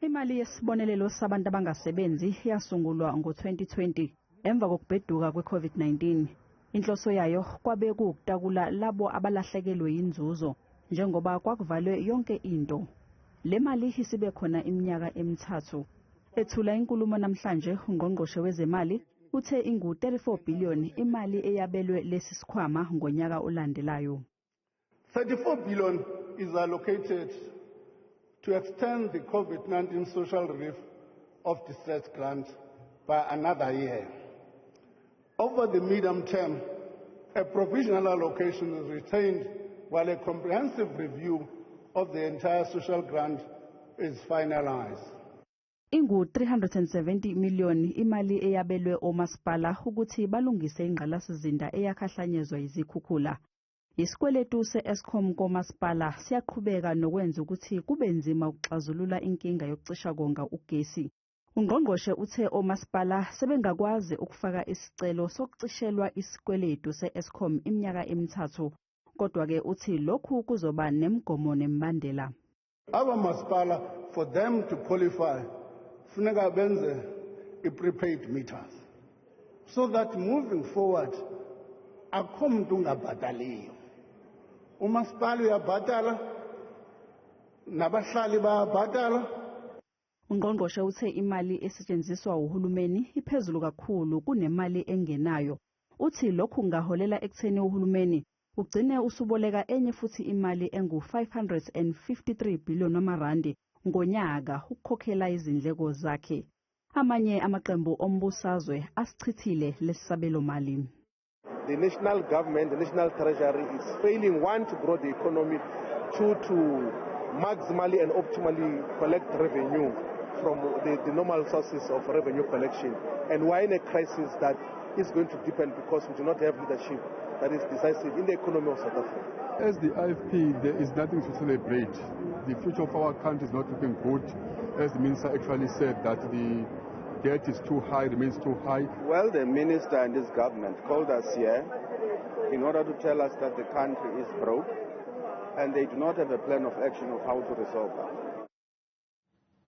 Imali yesibonelelo sabantu abangasebenzi yasungulwa ngo-2020 emva kokubheduka kwe-COVID-19. Inhloso yayo kwabe kuwukutakula labo abalahlekelwe yinzuzo njengoba kwakuvalwe yonke into. Le mali isibe khona iminyaka emithathu. Ethula inkulumo namhlanje, ungqongqoshe wezemali uthe ingu-34 billion imali eyabelwe lesi sikhwama ngonyaka olandelayo. 34 billion is allocated to extend the COVID-19 social relief of distress grant by another year. Over the medium term, a provisional allocation is retained while a comprehensive review of the entire social grant is finalized. Ingu-370 million imali eyabelwe omasipala ukuthi balungise ingqalasizinda eyakhahlanyezwa yizikhukhula. Isikweletu se-Eskom komasipala siyaqhubeka nokwenza ukuthi kube nzima ukuxazulula inkinga yokucisha konga ugesi. Ungqongqoshe uthe omasipala sebengakwazi ukufaka isicelo sokucishelwa isikweletu se-Eskom iminyaka emithathu. Kodwa-ke uthi lokhu kuzoba nemigomo nemibandela. Abamasipala, for them to qualify, funeka benze i-prepaid meters so that moving forward akukho muntu ungabhataliyo. Umasipala uyabhatala, nabahlali bayabhatala. Ungqongqoshe uthe imali esetshenziswa uhulumeni iphezulu kakhulu kunemali engenayo. Uthi lokhu kungaholela ekutheni uhulumeni ugcine usuboleka enye futhi imali engu-553 billion wamarandi ngonyaka ukukhokhela izindleko zakhe. Amanye amaqembu ombusazwe asichithile lesabelo mali. The national government, the national treasury is failing, one, to grow the economy, two, to maximally and optimally collect revenue from the normal sources of revenue collection. And we're in a crisis that is going to deepen because we do not have leadership that is decisive in the economy of South Africa. As the IFP, there is nothing to celebrate. The future of our country is not looking good. As the minister actually said, that the debt is too high, remains too high. Well, the minister and his government called us here in order to tell us that the country is broke and they do not have a plan of action of how to resolve that.